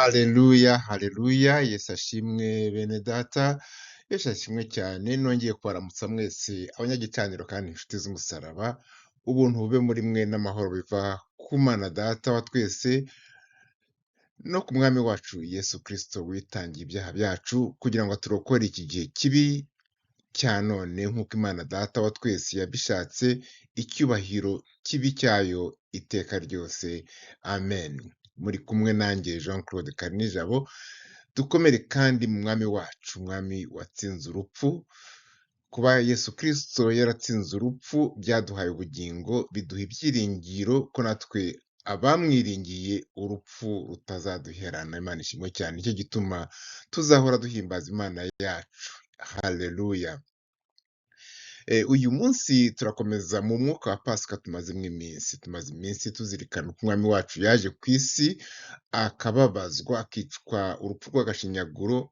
Haleluya, haleluya, Yesu ashimwe bene data, Yesu ashimwe cyane, nongeye kubaramutsa mwese abanyagicaniro kandi inshuti z'umusaraba, ubuntu bube muri mwe n'amahoro biva ku Mana Data wa twese no ku Mwami wacu Yesu Kristo witangiye ibyaha byacu kugira ngo aturokore iki gihe kibi cya none nk'uko Imana Data wa twese yabishatse, icyubahiro kibi cyayo iteka ryose. Amen. Muri kumwe nanjye Jean Claude Karinijabo, dukomere kandi mu Mwami wacu, Umwami watsinze urupfu. Kuba Yesu Kristo yaratsinze urupfu byaduhaye ubugingo, biduha ibyiringiro ko natwe abamwiringiye urupfu rutazaduherana. Imana ishimwe cyane, nicyo gituma tuzahora duhimbaza Imana yacu. Haleluya. Uyu munsi turakomeza mu mwuka wa Pasika tumazemo iminsi. Tumaze iminsi tuzirikana uko Umwami wacu yaje ku isi, akababazwa, akicwa urupfu rw'agashinyaguro,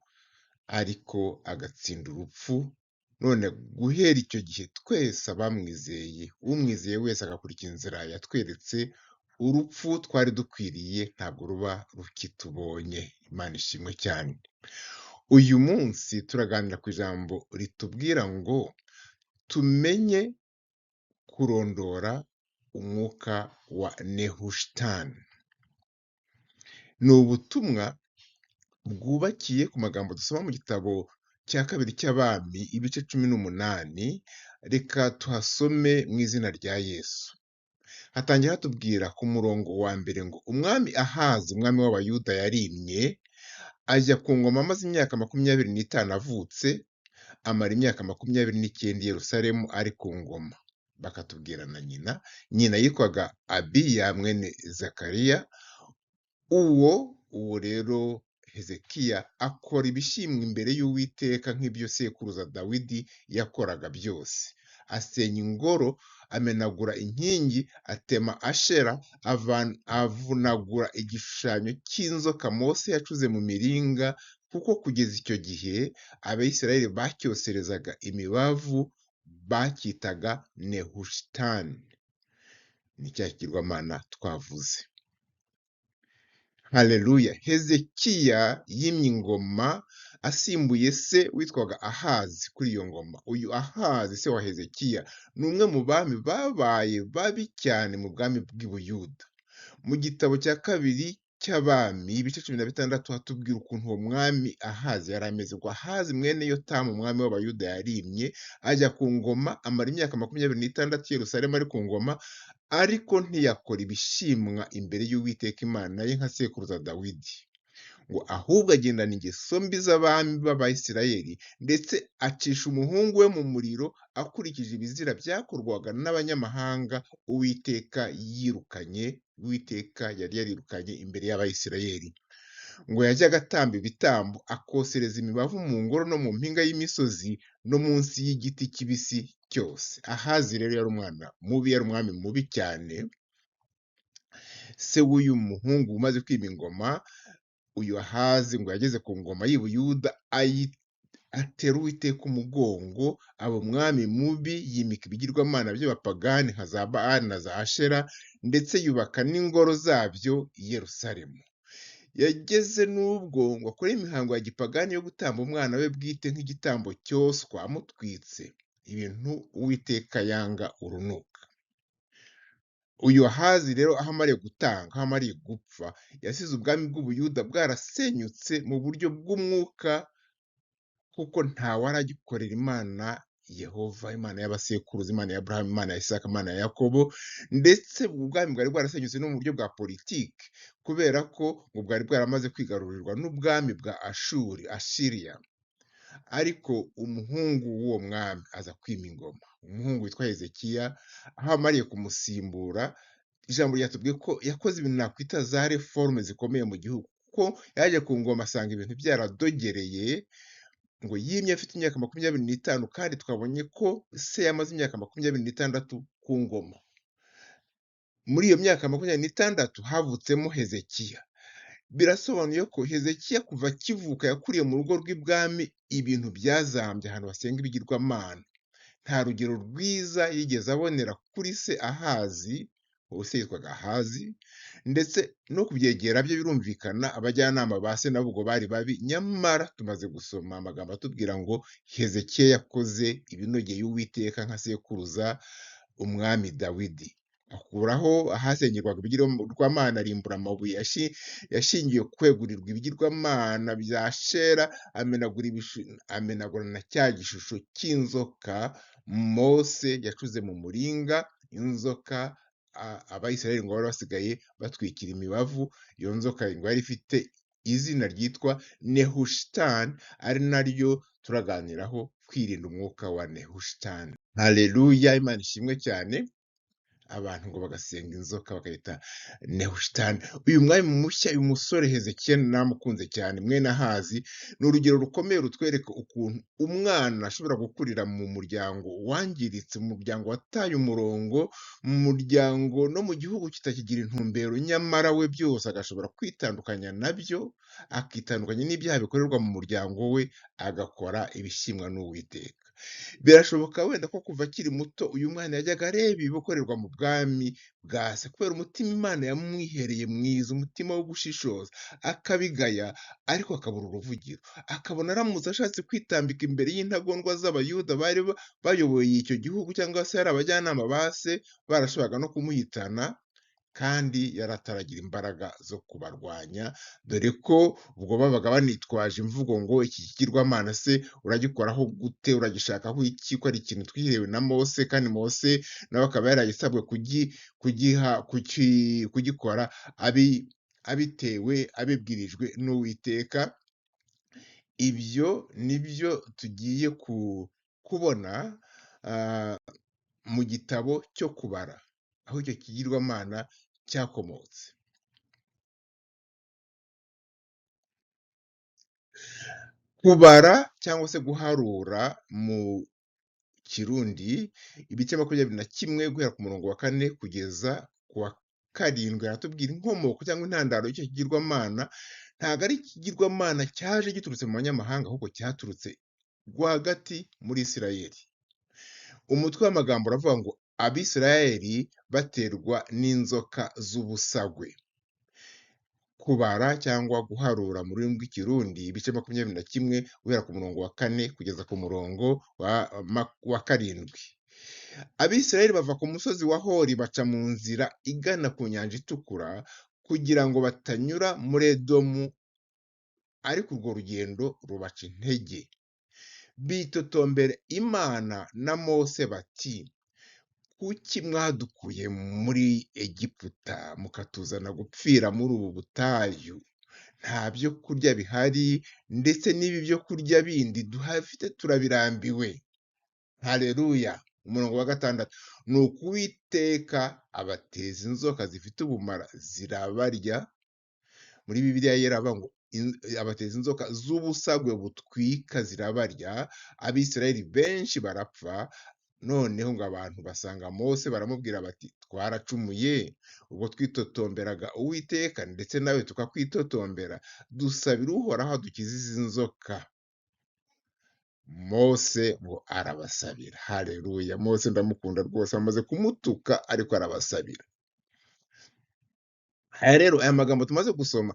ariko agatsinda urupfu. None guhera icyo gihe twese abamwizeye, umwizeye wese agakurikira inzira yatweretse, urupfu twari dukwiriye ntabwo ruba rukitubonye. Imana ishimwe cyane. Uyu munsi turaganira ku ijambo ritubwira ngo tumenye kurondora umwuka wa Nehushitani. Ni ubutumwa bwubakiye ku magambo dusoma mu gitabo cya kabiri cy'Abami, ibice 18, reka tuhasome mu izina rya Yesu. Hatangira hatubwira ku murongo wa mbere ngo Umwami Ahazi, umwami w'Abayuda, yarimye, ajya ku ngoma amaze imyaka 25 avutse, amara imyaka 29 i Yerusalemu ari ku ngoma. Bakatubwira na nyina, nyina yitwaga Abiya mwene Zakariya. Uwo rero Hezekiya akora ibishimwa imbere y'Uwiteka nk'ibyo sekuruza Dawidi yakoraga byose. Asenya ingoro, amenagura inkingi, atema Ashera, avunagura igishushanyo cy'inzoka Mose yacuze mu miringa, kuko kugeza icyo gihe Abisirayeli bacyoserezaga imibavu, bacyitaga Nehushitani. Ni cya kigirwamana twavuze. Haleluya. Hezekiya yimye ingoma asimbuye se witwaga Ahazi kuri iyo ngoma. Uyu Ahazi se wa Hezekiya ni umwe mu bami babaye babi cyane mu bwami bw'i Buyuda. Mu gitabo cya kabiri cy'Abami ibice 16 hatubwira ukuntu uwo mwami Ahazi yari ameze. Ngo Ahazi mwene Yotamu umwami w'Abayuda yarimye ajya ku ngoma, amara imyaka 26 i Yerusalemu ari ku ngoma, ariko ntiyakora ibishimwa imbere y'Uwiteka Imana ye nka sekuruza Dawidi. Ngo ahubwo agendana ingeso mbi z'abami b'Abayisiraheli, ndetse acisha umuhungu we mu muriro akurikije ibizira byakorwaga n'abanyamahanga Uwiteka yirukanye, Uwiteka yari yarirukanye imbere y'Abayisiraheli. Ngo yajyaga atamba ibitambo, akosereza imibavu mu ngoro no mu mpinga y'imisozi no munsi y'igiti kibisi cyose. Ahazi rero yari umwana mubi, yari umwami mubi cyane. Se w'uyu muhungu umaze kwima ingoma, uyu Ahazi ngo yageze ku ngoma y'i Buyuda, atera Uwiteka umugongo, aba umwami mubi, yimika ibigirwamana by'abapagani nka za Baali na za Ashera, ndetse yubaka n'ingoro zabyo i Yerusalemu. Yageze n'ubwo ngo akore imihango ya gipagani yo gutamba umwana we bwite nk'igitambo cyoswa amutwitse, ibintu Uwiteka yanga urunuka. Uyu Ahazi rero aho amariye gutanga, aho amariye gupfa, yasize ubwami bw'Ubuyuda bwarasenyutse mu buryo bw'umwuka, kuko ntawari agikorera Imana Yehova, Imana y'abasekuruza, Imana ya Aburahamu, Imana ya Isaka, Imana ya Yakobo, ndetse ubwami bwari bwarasenyutse no mu buryo bwa politiki, kubera ko ngo bwari bwaramaze kwigarurirwa n'ubwami bwa Ashuri, Ashiriya. Ariko umuhungu w'uwo mwami aza kwima ingoma, umuhungu witwa Hezekiya, aho amariye kumusimbura, ijambo ryatubwiye ko yakoze ibintu nakwita za réformes zikomeye mu gihugu, kuko yaje ku ngoma asanga ibintu byaradogereye. Ngo yimye afite imyaka 25, kandi twabonye ko se yamaze imyaka 26 ku ngoma. Muri iyo myaka 26 havutsemo Hezekiya. Birasobanuye ko Hezekiya kuva akivuka yakuriye mu rugo rw'ibwami, ibintu byazambye, ahantu basenga ibigirwamana. Nta rugero rwiza yigeze abonera kuri se Ahazi. Ubu se yitwaga Ahazi, ndetse no kubyegera bye birumvikana, abajyanama ba se nabo ubwo bari babi, nyamara tumaze gusoma amagambo atubwira ngo Hezekiya yakoze ibinogeye Uwiteka nka sekuruza umwami Dawidi. Akuraho ahasengerwaga ibigirwamana, arimbura amabuye yashingiwe kwegurirwa ibigirwamana bya Shera, amenagura na cya gishusho cy'inzoka Mose yacuze mu muringa, inzoka Abayisiraheli ngo bari basigaye batwikira imibavu. Iyo nzoka ngo yari ifite izina ryitwa Nehushitani, ari naryo turaganiraho, kwirinda umwuka wa Nehushitani. Haleluya, Imana ishimwe cyane. Abantu ngo bagasenga inzoka bakayita Nehushitani. Uyu mwami mushya, uyu musore Hezekiya namukunze cyane, mwene Ahazi, ni urugero rukomeye rutwereka ukuntu umwana ashobora gukurira mu muryango wangiritse, mu muryango wataye umurongo, mu muryango no mu gihugu kitakigira intumbero, nyamara we byose agashobora kwitandukanya nabyo, akitandukanya n'ibyaha bikorerwa mu muryango we, agakora ibishimwa n'Uwiteka. Birashoboka wenda ko kuva akiri muto uyu mwana yajyaga areba ibikorerwa mu bwami bwa se, kubera umutima Imana yamwihereye mwiza, umutima wo gushishoza, akabigaya ariko akabura uruvugiro, akabona aramutse ashatse kwitambika imbere y'intagondwa z'Abayuda bari bayoboye icyo gihugu, cyangwa se ari abajyanama ba se, barashoboraga no kumuhitana, kandi yari ataragira imbaraga zo kubarwanya, dore ko ubwo babaga banitwaje imvugo ngo iki kigirwamana se uragikoraho gute, uragishakaho iki, ko ari ikintu twiherewe na Mose, kandi Mose nawe akaba yaragisabwe kugikora abitewe, abibwirijwe n'Uwiteka. Ibyo nibyo tugiye kubona mu gitabo cyo kubara, aho icyo kigirwamana cyakomotse. Kubara cyangwa se guharura mu Kirundi, ibice 21 guhera ku murongo wa 4 kugeza ku wa 7, aratubwira inkomoko cyangwa intandaro y'icyo kigirwamana. Ntabwo ari ikigirwamana cyaje giturutse mu banyamahanga, ahubwo cyaturutse rwagati muri Isirayeli. Umutwe w'amagambo uravuga ngo Abisirayeli baterwa n'inzoka z'ubusagwe. Kubara cyangwa guharura mu rurimi rw'Ikirundi, ibice 21 guhera ku murongo wa 4 kugeza ku murongo wa 7. Abisirayeli bava ku musozi wa Hori baca mu nzira igana ku nyanja itukura, kugira ngo batanyura muri Edomu, ariko urwo rugendo rubaca intege. Bitotombera Imana na Mose bati, kuki mwadukuye muri Egiputa mukatuzana gupfira muri ubu butayu? Nta byo kurya bihari, ndetse n'ibi byo kurya bindi duhafite turabirambiwe. Haleluya. Umurongo wa 6, nuko Uwiteka abateza inzoka zifite ubumara zirabarya. Muri Bibiliya yera avuga ngo abateza inzoka z'ubusagwe butwika zirabarya, Abisirayeli benshi barapfa. Noneho ngo abantu basanga Mose baramubwira bati, twaracumuye ubwo twitotomberaga Uwiteka, ndetse nawe tukakwitotombera, dusabira Uhoraho adukize izi nzoka. Mose ngo arabasabira. Haleluya, Mose ndamukunda rwose, amaze kumutuka ariko arabasabira. Aya rero, aya magambo tumaze gusoma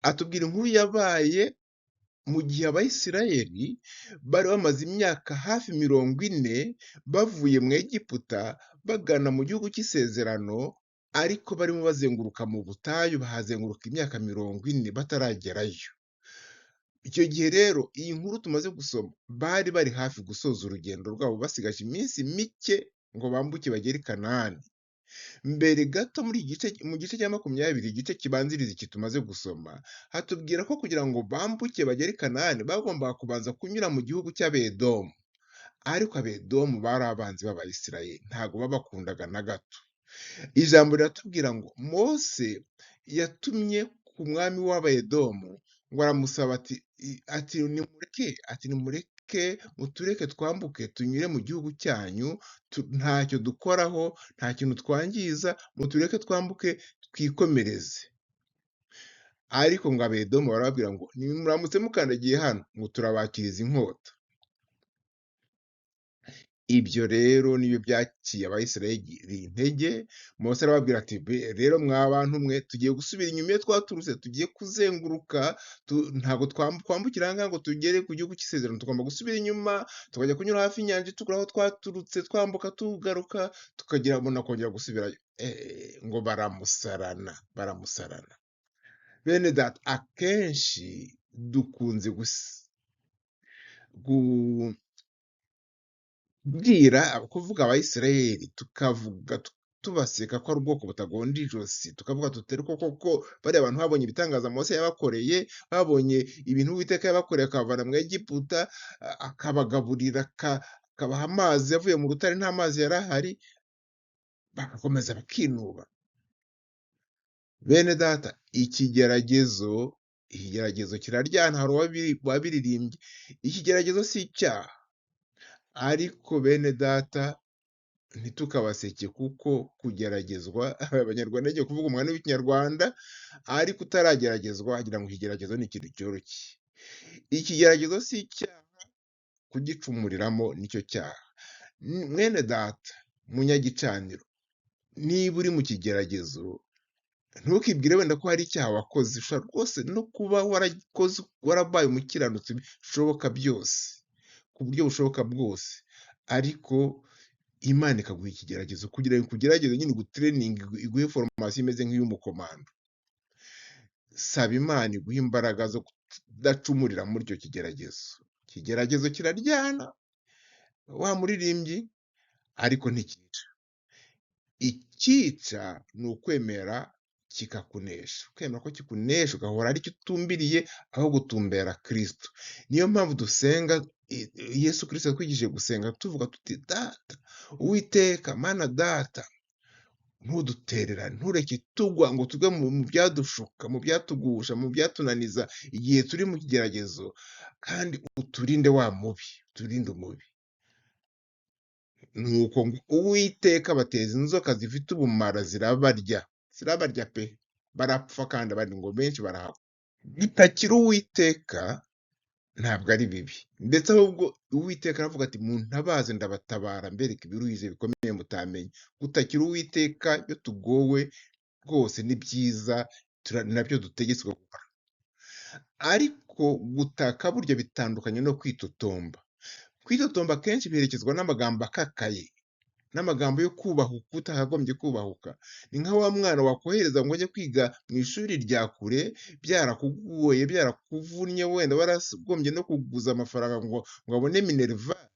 atubwira inkuru yabaye mu gihe Abayisiraheli bari bamaze imyaka hafi 40 bavuye mu Egiputa bagana mu gihugu cy'isezerano, ariko barimo bazenguruka mu butayu, bahazenguruka imyaka 40 bataragerayo. Icyo gihe rero iyi nkuru tumaze gusoma, bari bari hafi gusoza urugendo rwabo, basigaje iminsi mike ngo bambuke bagere i Kanani. Mbere gato muri igice, mu gice cya 20, igice kibanziriza iki tumaze gusoma, hatubwira ko kugira ngo bambuke bagere i Kanani bagombaga kubanza kunyura mu gihugu cy'Abedomu. Ariko Abedomu bari abanzi b'Abayisiraheli, ntabwo babakundaga na gato. Ijambo riratubwira ngo Mose yatumye ku mwami w'Abedomu ngo aramusaba ati nimureke, ati nimureke mutureke twambuke tunyure mu gihugu cyanyu, ntacyo dukoraho, nta kintu twangiza, mutureke twambuke twikomereze. Ariko ngo Abedomu barababwira ngo nimuramutse mukandagiye hano ngo turabakiriza inkota. Ibyo rero nibyo byaciye Abayisiraheli intege. Mose arababwira ati: "Rero mwa bantu mwe, tugiye gusubira inyuma iyo twaturutse, tugiye kuzenguruka, ntabwo twambukira aha ngaha ngo tugere ku gihugu cy'isezerano, tugomba gusubira inyuma, tukajya kunyura hafi y'inyanja itukura aho twaturutse, twambuka tugaruka, tukagira na kongera gusubirayo." Ngo baramusarana, baramusarana. Bene data, akenshi dukunze kubwira, kuvuga Abayisiraheli, tukavuga tubaseka ko ari ubwoko butagonda ijosi, tukavuga tuti: "Ariko koko bariya bantu babonye ibitangaza Mose yabakoreye, babonye ibintu Uwiteka yabakoreye akabavana mu Egiputa, akabagaburira, akabaha amazi avuye mu rutare, nta mazi yari ahari, bagakomeza bakinuba." Bene data, ikigeragezo kiraryana, hari uwabiririmbye. Ikigeragezo si icyaha, ariko bene data ntitukabaseke, kuko kugeragezwa, Abanyarwanda bagiye kuvuga umugani w'Ikinyarwanda, ariko utarageragezwa agira ngo ikigeragezo ni ikintu cyoroshye. Ikigeragezo si icyaha, kugicumuriramo nicyo cyaha. Mwene data, munyagicaniro, niba uri mu kigeragezo, ntukibwire wenda ko hari icyaha wakoze. Ushobora rwose no kuba warakoze, warabaye umukiranutsi bishoboka byose, ku buryo bushoboka bwose, ariko Imana ikaguha ikigeragezo kugira ngo ikugerageze nyine, igutraininge, iguhe formation imeze nk'iy'umukomando. Saba Imana iguhe imbaraga zo kudacumurira muri icyo kigeragezo. Ikigeragezo kiraryana wa muririmbyi, ariko ntikica. Ikica ni ukwemera kikakunesha, ukemera ko kikunesha, ugahora aricyo utumbiriye aho gutumbera Kristo. Niyo mpamvu dusenga, Yesu Kristo yatwigishije gusenga tuvuga tuti: "Data, Uwiteka, Mana Data, ntudutererane, ntureke tugwa ngo tugwe mu byadushuka, mu byatugusha, mu byatunaniza igihe turi mu kigeragezo, kandi uturinde wa mubi, uturinde umubi." Nuko ngo Uwiteka bateza inzoka zifite ubumara, zirabarya, zirabarya pe, barapfa, kandi abandi ngo benshi barahagwa. Gutakira Uwiteka ntabwo ari bibi, ndetse ahubwo Uwiteka aravuga ati: "Muntabaze ndabatabara, mbereke ibiruhije bikomeye mutamenya." Gutakira Uwiteka iyo tugowe rwose ni byiza, nabyo dutegetswe gukora. Ariko gutaka burya bitandukanye no kwitotomba. Kwitotomba akenshi biherekezwa n'amagambo akakaye, n'amagambo yo kubahuka utakagombye kubahuka. Ni nka wa mwana wakohereza ngo ajye kwiga mu ishuri rya kure, byarakugoye, byarakuvunnye, wenda waragombye no kuguza amafaranga ngo abone minerval,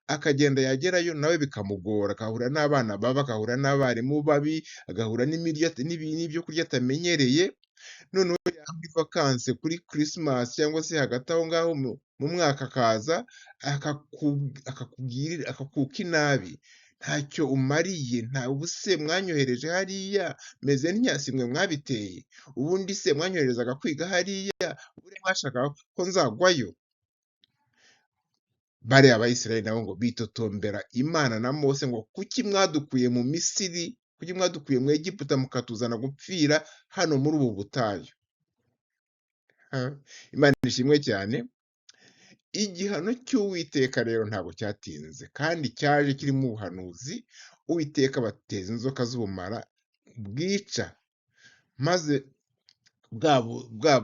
akagenda, yagerayo nawe bikamugora, agahura n'abana babi, agahura n'abarimu babi, agahura n'imiryo n'ibyo kurya atamenyereye, noneho yaba muri vacances kuri Christmas cyangwa se hagati aho ngaho mu mwaka, akaza akakubwira, akakuka inabi: "Ntacyo umariye, nta ubuse mwanyohereje hariya meze ntya, si mwe mwabiteye? Ubundi se mwanyoherezaga kwiga hariya, buriya mwashakaga ko nzagwayo?" Bariya Abayisiraheli nabo ngo bitotombera Imana na Mose ngo: "Kuki mwadukuye mu Misiri? Kuki mwadukuye mu Egiputa mukatuzana gupfira hano muri ubu butayu?" Imana ishimwe cyane. Igihano cy'Uwiteka rero ntabwo cyatinze, kandi cyaje kirimo ubuhanuzi. Uwiteka bateza inzoka z'ubumara bwica, maze bwa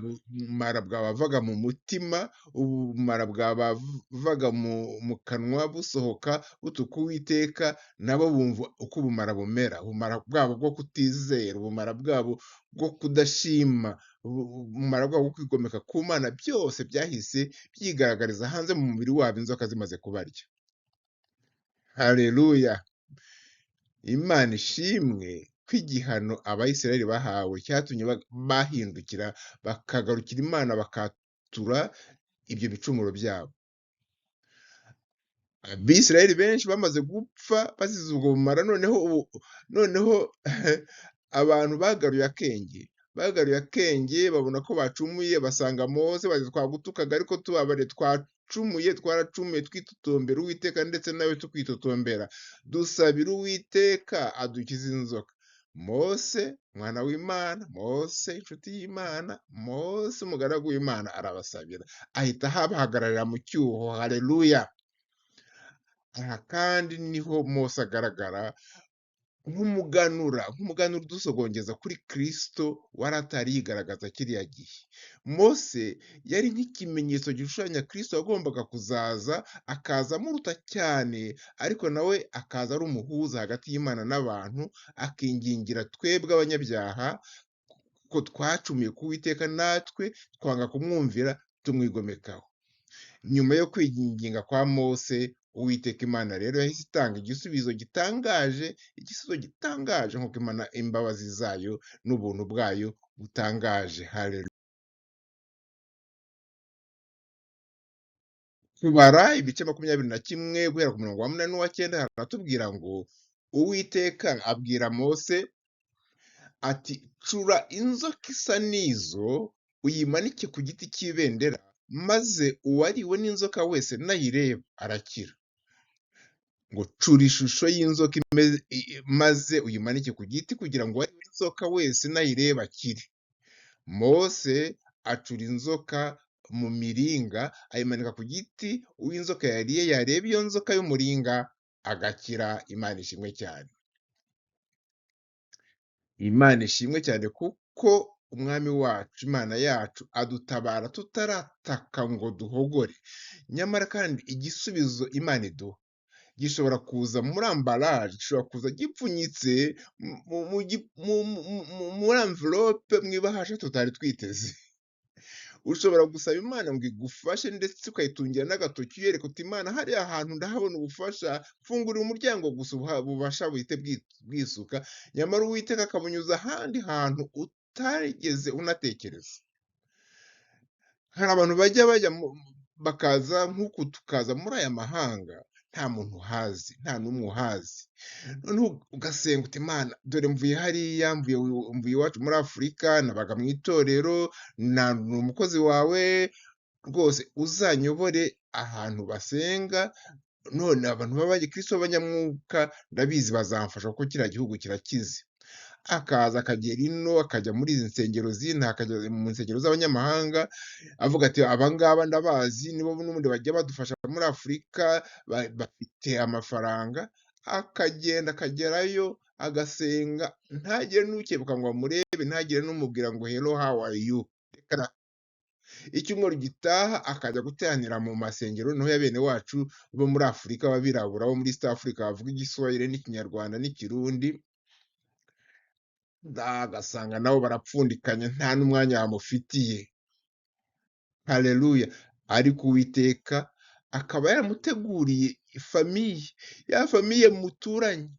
bumara bwabavaga mu mutima, ubumara bwabavaga mu kanwa busohoka butuka Uwiteka, nabo bumva uko ubumara bumera, ubumara bwabo bwo kutizera, ubumara bwabo bwo kudashima, ubumara bwabo bwo kwigomeka ku Mana, byose byahise byigaragariza hanze mu mubiri wabo inzoka zimaze kubarya. Haleluya! Imana ishimwe ko igihano Abayisiraheli bahawe cyatumye bahindukira, bakagarukira Imana, bakatura ibyo bicumuro byabo. Abisirayeli benshi bamaze gupfa bazize ubwo bumara. Noneho ubu, noneho abantu bagaruye akenge, bagaruye akenge, babona ko bacumuye, basanga Mose bati: "Twagutukaga, ariko tubabare, twacumuye, twaracumuye, twitotombera Uwiteka ndetse nawe tukwitotombera. Dusabire Uwiteka adukize inzoka." Mose mwana w'Imana, Mose inshuti y'Imana, Mose umugaragu w'Imana arabasabira, ahita ahabahagararira mu cyuho. Haleluya! Aha kandi niho Mose agaragara nk'umuganura, nk'umuganura udusogongeza kuri Kristo wari atari yigaragaza kiriya gihe. Mose yari nk'ikimenyetso gishushanya Kristo wagombaga kuzaza, akaza amuruta cyane, ariko nawe akaza ari umuhuza hagati y'Imana n'abantu, akingingira twebwe abanyabyaha ko twacumuye ku Uwiteka natwe twanga kumwumvira tumwigomekaho. Nyuma yo kwinginga kwa Mose, Uwiteka Imana rero yahise itanga igisubizo gitangaje, igisubizo gitangaje nk'uko Imana imbabazi zayo n'ubuntu bwayo butangaje. Haleluya. Kubara ibice 21 guhera ku murongo wa 8 n'uwa 9 haratubwira ngo Uwiteka abwira Mose ati cura inzoka isa n'izo uyimanike ku giti cy'ibendera, maze uwariwe n'inzoka wese nayireba arakira. Ngo cura ishusho y'inzoka maze uyimanike ku giti kugira ngo uwariwe n'inzoka wese nayireba akire. Mose acura inzoka mu miringa ayimanika ku giti, uwo inzoka yariye yareba iyo nzoka y'umuringa agakira. Imana ishimwe cyane. Imana ishimwe cyane kuko Umwami wacu, Imana yacu, adutabara tutarataka ngo duhogore. Nyamara kandi igisubizo Imana iduha gishobora kuza muri ambaraje, gishobora kuza gipfunyitse muri amvelope, mu ibahasha tutari twiteze. Ushobora gusaba Imana ngo igufashe ndetse ukayitungira n'agatoki uyereka uti Imana hariya hantu ndahabona ubufasha, mfungurira umuryango gusa ububasha buhite bwisuka, nyamara Uwiteka akabunyuza ahandi hantu utarigeze unatekereza. Hari abantu bajya bakaza nk'uku tukaza muri aya mahanga, nta muntu uhazi, nta n'umwe uhazi. Noneho ugasenga uti Imana dore mvuye hariya, mvuye iwacu muri Afurika, nabaga mu itorero, ni umukozi wawe, rwose uzanyobore ahantu basenga, none abantu b'abakristo b'abanyamwuka ndabizi bazamfasha kuko kiriya gihugu kirakize. Akaza akagera ino, akajya muri izi nsengero z'ino, akajya mu nsengero z'abanyamahanga, avuga ati abangaba ndabazi, nibo n'ubundi bajya badufasha muri Afurika, bafite amafaranga, akagenda akagerayo agasenga, ntagire n'ukebuka ngo amurebe, ntagire n'umubwira ngo hello how are you. Reka icyumweru gitaha akajya guteranira mu masengero noneho ya bene wacu bo muri Afurika b'abirabura bo muri East Africa bavuga Igiswahili n'Ikinyarwanda n'Ikirundi, agasanga nabo barapfundikanye nta n'umwanya bamufitiye. Haleluya. Ariko Uwiteka akaba yaramuteguriye famiye, ya famiye muturanye,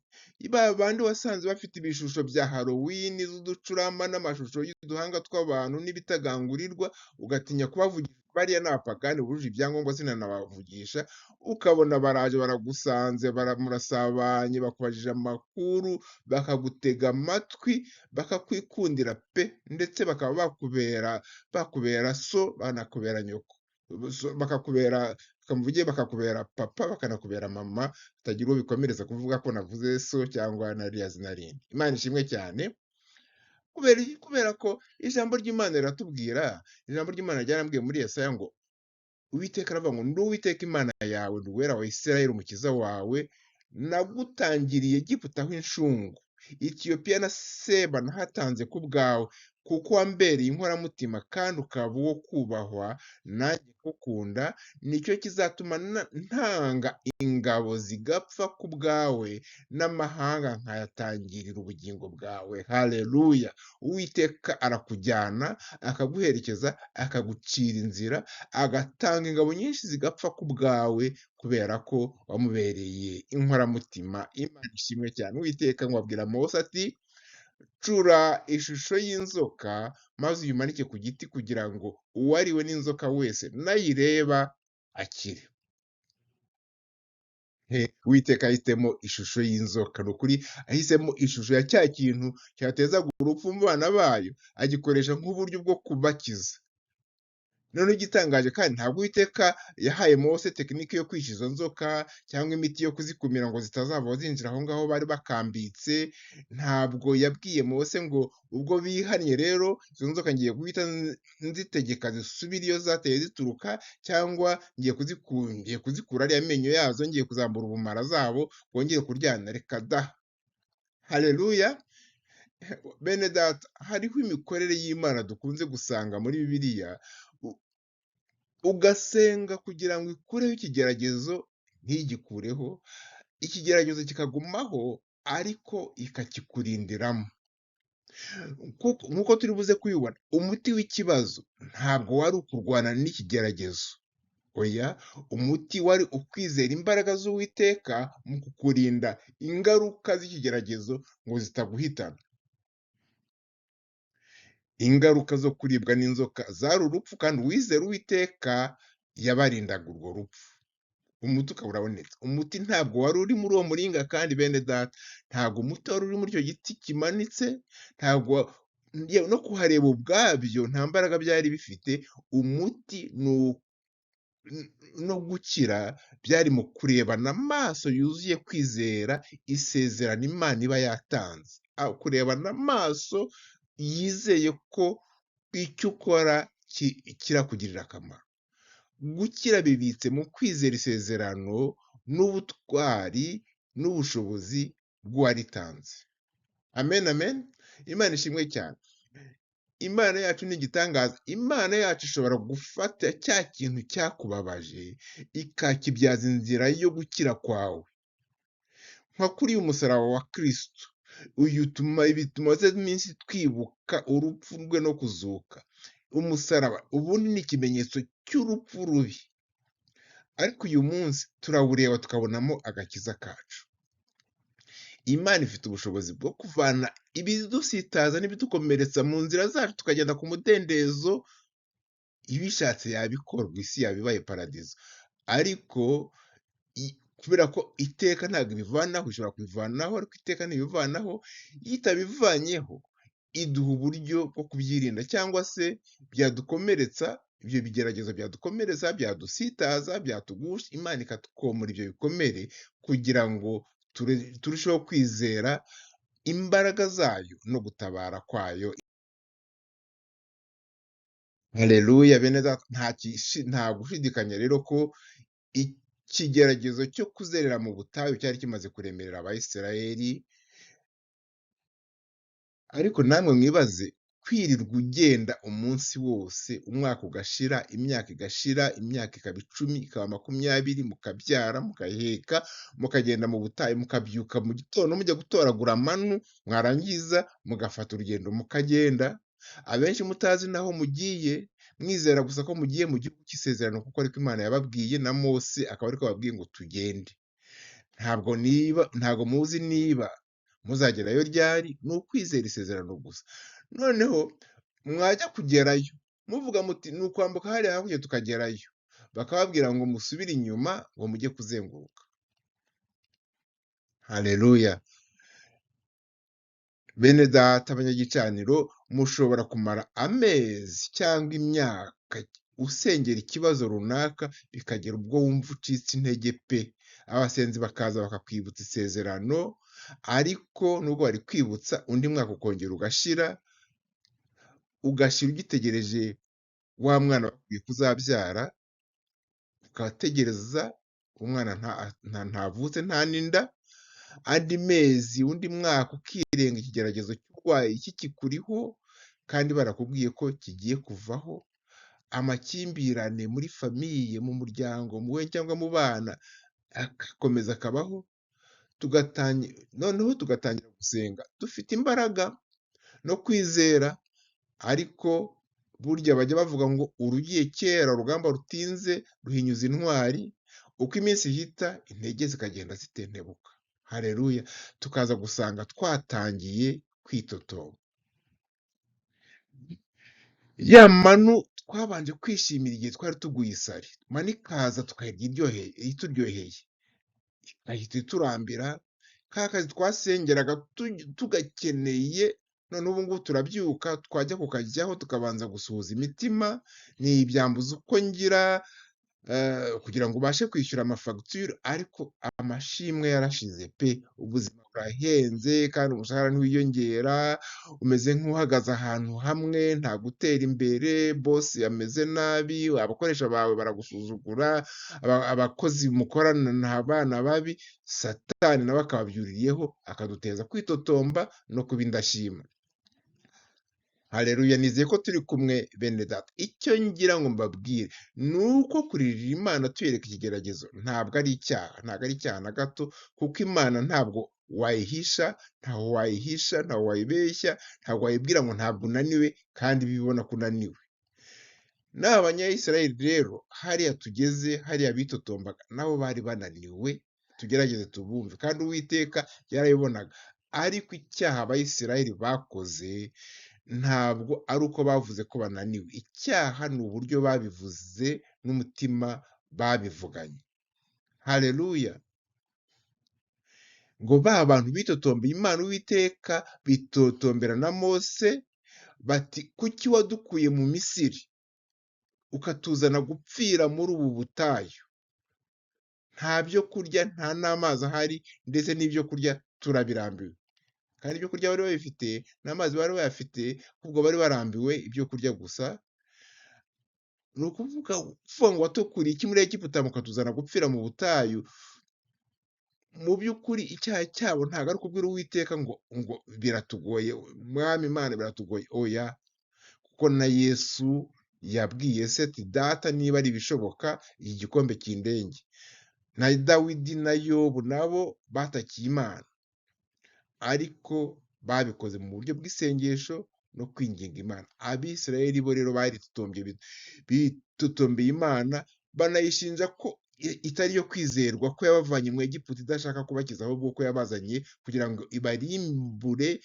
ba bandi wasanze bafite ibishusho bya Halloween z'uducurama n'amashusho y'uduhanga tw'abantu n'ibitagangurirwa, ugatinya kubavugisha, bariya ni abapagani bujuje ibyangombwa sinanabavugisha, ukabona baraje baragusanze, murasabanye, bakubajije amakuru, bakagutega amatwi, bakakwikundira pe, ndetse bakaba bakubera so, banakubera nyoko, bakakubera, mvuge bakakubera papa, bakanakubera mama, hatagira uwo bikomereza kuvuga ko navuze so cyangwa na ririya zina rindi. Imana ishimwe cyane. Kubera ko ijambo ry'Imana riratubwira, ijambo ry'Imana ryarambwiye muri Yesaya ngo Uwiteka aravuga ngo ndi Uwiteka Imana yawe, ndi Uwera wa Isirayeli umukiza wawe, nagutangiriye Egiputa aho inshungu, Etiyopiya na Seba nahatanze ku bwawe, kuko wambereye inkoramutima kandi ukaba uwo kubahwa, nanjye nkukunda, nicyo kizatuma ntanga ingabo zigapfa ku bwawe, n'amahanga nkayatangirira ubugingo bwawe. Haleluya. Uwiteka arakujyana, akaguherekeza, akagucira inzira, agatanga ingabo nyinshi zigapfa ku bwawe, kubera ko wamubereye inkoramutima. Imana ishimwe cyane. Uwiteka ngo abwira Mose ati cura ishusho y'inzoka maze uyimanike ku giti kugira ngo uwariwe n'inzoka wese nayireba akire. Uwiteka ahisemo ishusho y'inzoka, ni ukuri ahisemo ishusho ya cya kintu cyatezaga urupfu mu bana bayo, agikoresha nk'uburyo bwo kubakiza. Noneho igitangaje kandi, ntabwo Uwiteka yahaye Mose tekinike yo kwica izo nzoka cyangwa imiti yo kuzikumira ngo zitazava zinjira aho ngaho bari bakambitse. Ntabwo yabwiye Mose ngo ubwo bihannye rero izo nzoka ngiye guhita nzitegeka zisubire iyo zateye zituruka, cyangwa ngiye kuzikura ariya menyo yazo, ngiye kuzambura ubumara zabo bwongere kuryana. Reka da! Haleluya! Bene data, hariho imikorere y'Imana dukunze gusanga muri Bibiliya, ugasenga kugira ngo ikureho ikigeragezo ntigikureho, ikigeragezo kikagumaho ariko ikakikurindiramo. Nk'uko turi buze kubibona, umuti w'ikibazo ntabwo wari ukurwana n'ikigeragezo. Oya, umuti wari ukwizera imbaraga z'Uwiteka mu kukurinda ingaruka z'ikigeragezo ngo zitaguhitana. Ingaruka zo kuribwa n'inzoka zari urupfu, kandi uwizera Uwiteka yabarindaga urwo rupfu. Umuti ukaba urabonetse. Umuti ntabwo wari uri muri uwo muringa, kandi bene data, ntabwo umuti wari uri muri icyo giti kimanitse, ntabwo no kuhareba ubwabyo nta mbaraga byari bifite. Umuti no gukira byari mu kurebana amaso yuzuye kwizera isezerano Imana iba yatanze. Kurebana amaso yizeye ko icyo ukora kirakugirira akamaro. Gukira bibitse mu kwizera isezerano n'ubutwari n'ubushobozi bw'uwaritanze. Amen, amen. Imana ishimwe cyane. Imana yacu ni igitangaza. Imana yacu ishobora gufata cya kintu cyakubabaje ikakibyaza inzira yo gukira kwawe. Nka kuri uyu musaraba wa Kristo, uyu ibi tumaze iminsi twibuka urupfu rwe no kuzuka. Umusaraba ubundi ni ikimenyetso cy'urupfu rubi, ariko uyu munsi turawureba tukabonamo agakiza kacu. Imana ifite ubushobozi bwo kuvana ibidusitaza n'ibidukomeretsa mu nzira zacu tukagenda ku mudendezo. Ibishatse yabikorwa, isi yaba ibaye paradizo. Ariko kubera ko iteka ntabwo ibivanaho, ishobora kubivanaho ariko iteka ntibivanaho. Iyo itabivanyeho iduha uburyo bwo kubyirinda, cyangwa se byadukomeretsa, ibyo bigeragezo byadukomeretsa, byadusitaza, byatugusha, Imana ikatwomora ibyo bikomere kugira ngo turusheho kwizera imbaraga zayo no gutabara kwayo. Haleluya bene data, nta gushidikanya rero ko ikigeragezo cyo kuzerera mu butayu cyari kimaze kuremerera Abayisiraheli. Ariko namwe mwibaze kwirirwa ugenda umunsi wose, umwaka ugashira, imyaka igashira, imyaka ikaba 10, ikaba 20, mukabyara, mugaheka, mukagenda mu butayu, mukabyuka mu gitondo mujya gutoragura manu, mwarangiza mugafata urugendo mukagenda, abenshi mutazi naho mugiye, mwizera gusa ko mugiye mu gihugu cy'isezerano kuko ariko Imana yababwiye na Mose akaba ariko ababwiye ngo tugende. Ntabwo muzi niba muzagerayo ryari, ni ukwizera isezerano gusa. Noneho mwajya kugerayo muvuga muti ni ukwambuka hariya hakurya tukagerayo, bakababwira ngo musubire inyuma ngo mujye kuzenguruka. Haleluya bene data abanyagicaniro, mushobora kumara amezi cyangwa imyaka usengera ikibazo runaka, bikagera ubwo wumva ucitse intege pe. Abasenzi bakaza bakakwibutsa isezerano, ariko nubwo bari kwibutsa undi mwaka ukongera ugashira, ugashira ugitegereje wa mwana bakwiye kuzabyara, ukategereza umwana ntavutse nta n'inda, andi mezi undi mwaka ukirenga ikigeragezo cy'uburwayi kikikuriho kandi barakubwiye ko kigiye kuvaho. Amakimbirane muri famiye, mu muryango, mu we cyangwa mu bana agakomeza akabaho, noneho tugatangira gusenga dufite imbaraga no kwizera. Ariko burya bajya bavuga ngo urugiye kera urugamba rutinze ruhinyuza intwari. Uko iminsi ihita intege zikagenda zitentebuka. Haleluya, tukaza gusanga twatangiye kwitotomba. Ya manu twabanje kwishimira igihe twari tuguye isari, manu ikaza tukayirya ituryoheye, igahita iturambira. Ka kazi twasengeraga tugakeneye None ubu ngubu turabyuka twajya kukajyaho tukabanza gusuhuza imitima, ni ibyambuza uko ngira kugira ngo ubashe kwishyura amafagitire, ariko amashimwe yarashize pe! Ubuzima burahenze kandi umushahara ntiwiyongera, umeze nk'uhagaze ahantu hamwe, nta gutera imbere, bosi ameze nabi, abakoresha bawe baragusuzugura, abakozi mukorana ni abana babi, Satani nawe akababyuririyeho akaduteza kwitotomba no kuba indashima. Haleluya, nizeye ko turi kumwe bene data. Icyo ngira ngo mbabwire ni uko kuririra Imana tuyereka ikigeragezo ntabwo ari icyaha, ntabwo ari icyaha na gato, kuko Imana ntabwo wayihisha, ntaho wayihisha, ntaho wayibeshya, ntabwo wayibwira ngo ntabwo unaniwe kandi ibibona ko unaniwe. N'aba banyayisiraheli rero hariya tugeze, hariya bitotombaga, nabo bari bananiwe, tugerageze tubumve, kandi Uwiteka yarabibonaga. Ariko icyaha abayisiraheli bakoze ntabwo ari uko bavuze ko bananiwe, icyaha ni uburyo babivuze n'umutima babivuganye. Haleluya! Ngo ba bantu bitotombeye Imana Uwiteka, bitotombera na Mose bati kuki wadukuye mu Misiri ukatuzana gupfira muri ubu butayu? Nta byo kurya, nta n'amazi ahari, ndetse n'ibyo kurya turabirambiwe. Kandi ibyo kurya bari babifite n'amazi bari bayafite, ahubwo bari barambiwe ibyo kurya gusa. Ni ukuvuga ngo watukuriye iki muri Egiputa mukatuzana gupfira mu butayu? Mu by'ukuri icyaha cyabo ntabwo ari ukubwira Uwiteka ngo biratugoye, Mwami Imana biratugoye, oya, kuko na Yesu yabwiye se ati data niba ari ibishoboka iki gikombe kindenge. Na Dawidi na Yobu nabo batakiye Imana, ariko babikoze mu buryo bw'isengesho no kwinginga Imana. Abisirayeli bo rero baritotombye, bitotombeye Imana, banayishinja ko itari iyo kwizerwa, ko yabavanye mu Egiputa idashaka kubakiza, ahubwo ko yabazanye kugira ngo ibarimbure,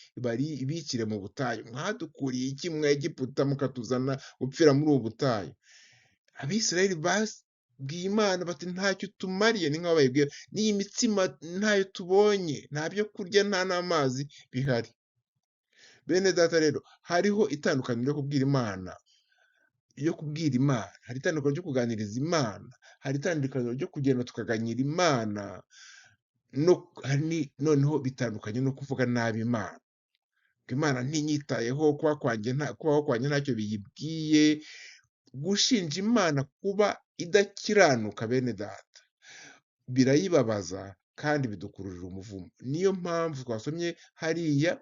ibikire mu butayu. Mwadukuriye iki mu Egiputa mukatuzana gupfira muri ubu butayu? Abisirayeli babwiye Imana bati ntacyo tumariye, ni nk'aho bayibwiye n'iyi mitsima ntayo tubonye, nta byo kurya nta n'amazi bihari. Bene data rero hariho itandukaniro ryo kubwira Imana, yo kubwira Imana, hari itandukaniro ryo kuganiriza Imana, hari itandukaniro ryo kugenda tukaganyira Imana, noneho bitandukanye no kuvuga nabi Imana. Imana ntinyitayeho, kubaho kwanjye ntacyo biyibwiye. Gushinja Imana kuba idakiranuka bene data birayibabaza kandi bidukururira umuvumo. Niyo mpamvu twasomye hariya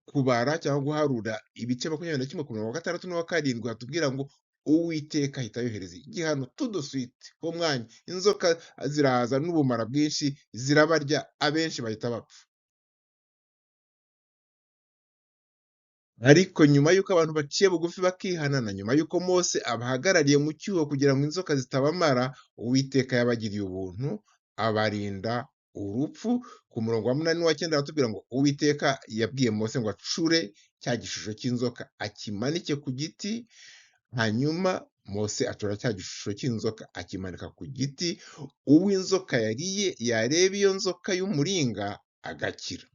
kubara cyangwa guharura ibice 21 ku murongo wa 6 n'uwa 7, hatubwira ngo Uwiteka ahita yohereza igihano tuduswite uwo mwanya, inzoka ziraza n'ubumara bwinshi zirabarya, abenshi bahita bapfa. Ariko nyuma y'uko abantu baciye bugufi bakihanana, nyuma y'uko Mose abahagarariye mu cyuho kugira ngo inzoka zitabamara, Uwiteka yabagiriye ubuntu abarinda urupfu. Ku murongo wa 8 n'uwa 9 aratubwira ngo Uwiteka yabwiye Mose ngo acure cya gishusho cy'inzoka akimanike ku giti. Hanyuma Mose acura cya gishusho cy'inzoka akimanika ku giti, uw'inzoka yariye yareba iyo nzoka y'umuringa agakira.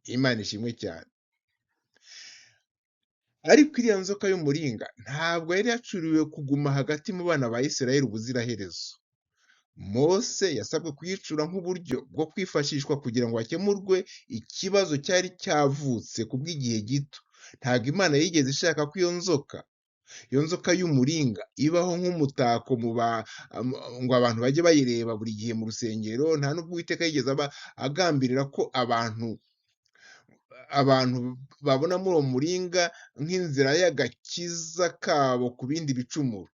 Imana ishimwe cyane. Ariko iriya nzoka y'umuringa ntabwo yari yacuriwe kuguma hagati mu bana ba Isirayeli ubuziraherezo. Mose yasabwe kuyicura nk'uburyo bwo kwifashishwa kugira ngo hakemurwe ikibazo cyari cyavutse kubw'igihe gito. Ntabwo Imana yigeze ishaka ko iyo nzoka y'umuringa ibaho nk'umutako ngo abantu bajye bayireba buri gihe mu rusengero. Nta nubwo Uwiteka yigeze aba agambirira ko abantu babona muri uwo muringa nk'inzira y'agakiza kabo ku bindi bicumuro.